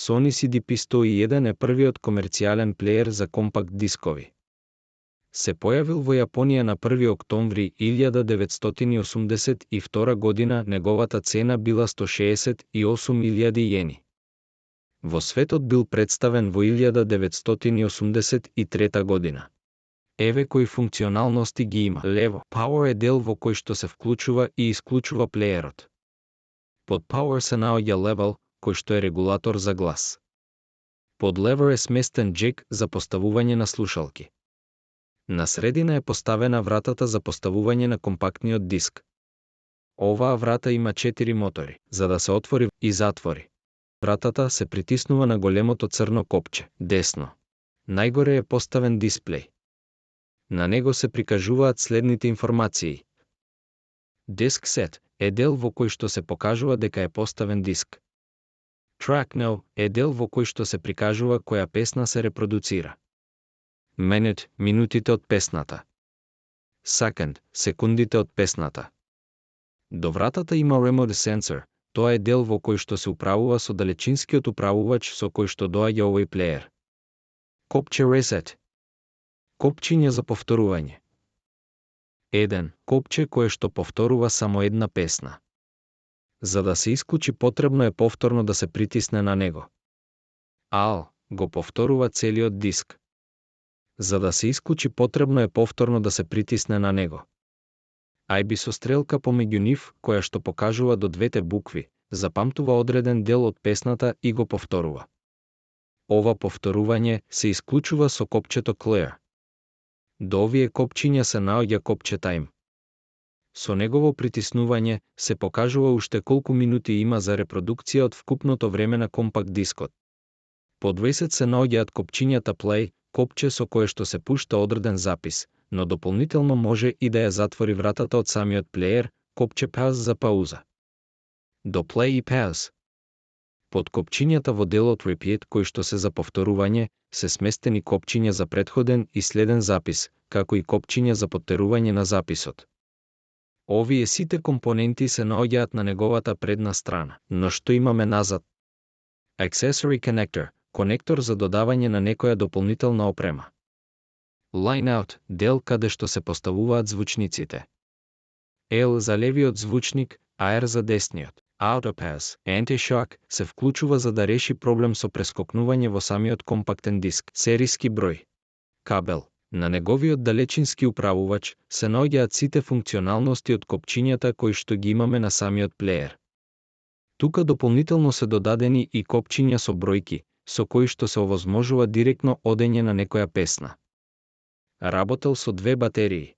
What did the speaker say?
Sony CDP-101 е првиот комерцијален плеер за компакт дискови. Се појавил во Јапонија на 1 октомври 1982 година, неговата цена била 168.000 јени. Во светот бил представен во 1983 година. Еве кои функционалности ги има. Лево, Power е дел во кој што се вклучува и исклучува плеерот. Под Power се наоѓа Level, кој што е регулатор за глас. Под Lever е сместен джек за поставување на слушалки. На средина е поставена вратата за поставување на компактниот диск. Оваа врата има 4 мотори, за да се отвори и затвори. Вратата се притиснува на големото црно копче, десно. Најгоре е поставен дисплеј. На него се прикажуваат следните информации. Disk Set е дел во кој што се покажува дека е поставен диск. Track Now е дел во кој што се прикажува која песна се репродуцира. Minute – минутите од песната. Second – секундите од песната. До вратата има Remote Sensor, тоа е дел во кој што се управува со далечинскиот управувач со кој што доаѓа овој плеер. Копче Reset. Копчиња за повторување. 1. Копче кое што повторува само една песна. За да се исклучи потребно е повторно да се притисне на него. AL го повторува целиот диск. За да се исклучи потребно е повторно да се притисне на него. IB со стрелка помеѓу нив, која што покажува до двете букви, запамтува одреден дел од песната и го повторува. Ова повторување се исклучува со копчето Clear. До овие копчиња се наоѓа копче Time. Со негово притиснување се покажува уште колку минути има за репродукција од вкупното време на компакт дискот. Под Reset се наоѓаат копчињата Play, копче со кое што се пушта одреден запис, но дополнително може и да ја затвори вратата од самиот плеер, копче Pause за пауза. До Play и Pause. Под копчињата во делот Repeat, кој што се за повторување, се сместени копчиња за претходен и следен запис, како и копчиња за поттерување на записот. Овие сите компоненти се наоѓаат на неговата предна страна, но што имаме назад? Accessory Connector, конектор за додавање на некоја дополнителна опрема. Line Out, дел каде што се поставуваат звучниците. L за левиот звучник, R за десниот. Autopass, Anti-Shock, се вклучува за да реши проблем со прескокнување во самиот компактен диск. Сериски број. Кабел. На неговиот далечински управувач се наоѓаат сите функционалности од копчињата кои што ги имаме на самиот плеер. Тука дополнително се додадени и копчиња со бројки, со кои што се овозможува директно одење на некоја песна. Работел со две батерии.